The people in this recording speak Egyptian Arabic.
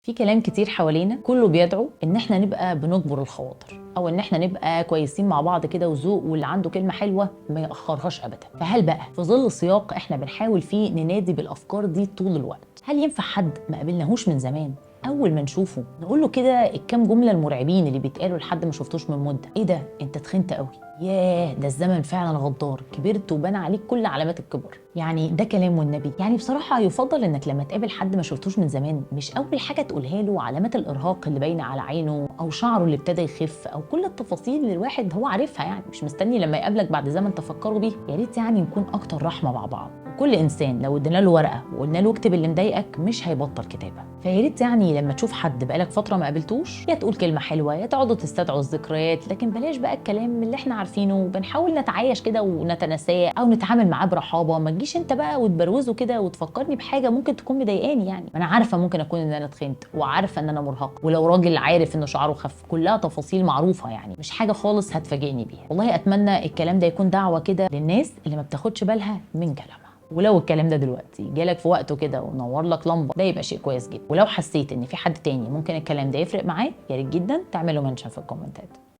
في كلام كتير حوالينا كله بيدعو ان احنا نبقى بنجبر الخواطر، او ان احنا نبقى كويسين مع بعض كده وذوق، واللي عنده كلمة حلوة ما يأخرهاش ابدا. فهل بقى في ظل سياق احنا بنحاول فيه ننادي بالافكار دي طول الوقت، هل ينفع حد ما قابلناهوش من زمان اول ما نشوفه نقول له كده الكام جملة المرعبين اللي بيتقالوا لحد ما شفتوش من مده؟ ايه ده، انت تخنت قوي، ياه ده الزمن فعلا غدار، كبرت وبان عليك كل علامات الكبر. يعني ده كلام والنبي؟ يعني بصراحة يفضل انك لما تقابل حد ما شفتوش من زمان مش اول حاجة تقولها له علامات الارهاق اللي باينة على عينه، او شعره اللي ابتدى يخف، او كل التفاصيل اللي الواحد هو عارفها، يعني مش مستني لما يقابلك بعد زمن تفكروا بيه. يا ريت يعني نكون اكتر رحمه مع بعض. كل انسان لو ادينا له ورقة وقلنا له اكتب اللي مضايقك مش هيبطل كتابه. فيا ريت يعني لما تشوف حد بقالك فترة ما قابلتوش، يا تقول كلمة حلوة، يا تقعدوا تستدعوا الذكريات، لكن بلاش بقى الكلام اللي احنا عارفينه وبنحاول نتعايش كده ونتناساه او نتعامل معاه برحابه. ما تجيش انت بقى وتبروزه كده وتفكرني بحاجة ممكن تكون مضايقاني. يعني ما انا عارفه ممكن اكون ان انا اتخنت، وعارفه ان انا مرهقة، ولو راجل عارف انه شعره خف، كلها تفاصيل معروفة، يعني مش حاجة خالص هتفاجئني بيها. والله اتمنى الكلام ده يكون دعوه كده للناس اللي ما بتاخدش بالها من كلامها. ولو الكلام ده دلوقتي جالك في وقته كده ونور لك لمبة، ده يبقى شيء كويس جدا. ولو حسيت ان في حد تاني ممكن الكلام ده يفرق معاه، يا ريت جدا تعملوا mention في الكومنتات.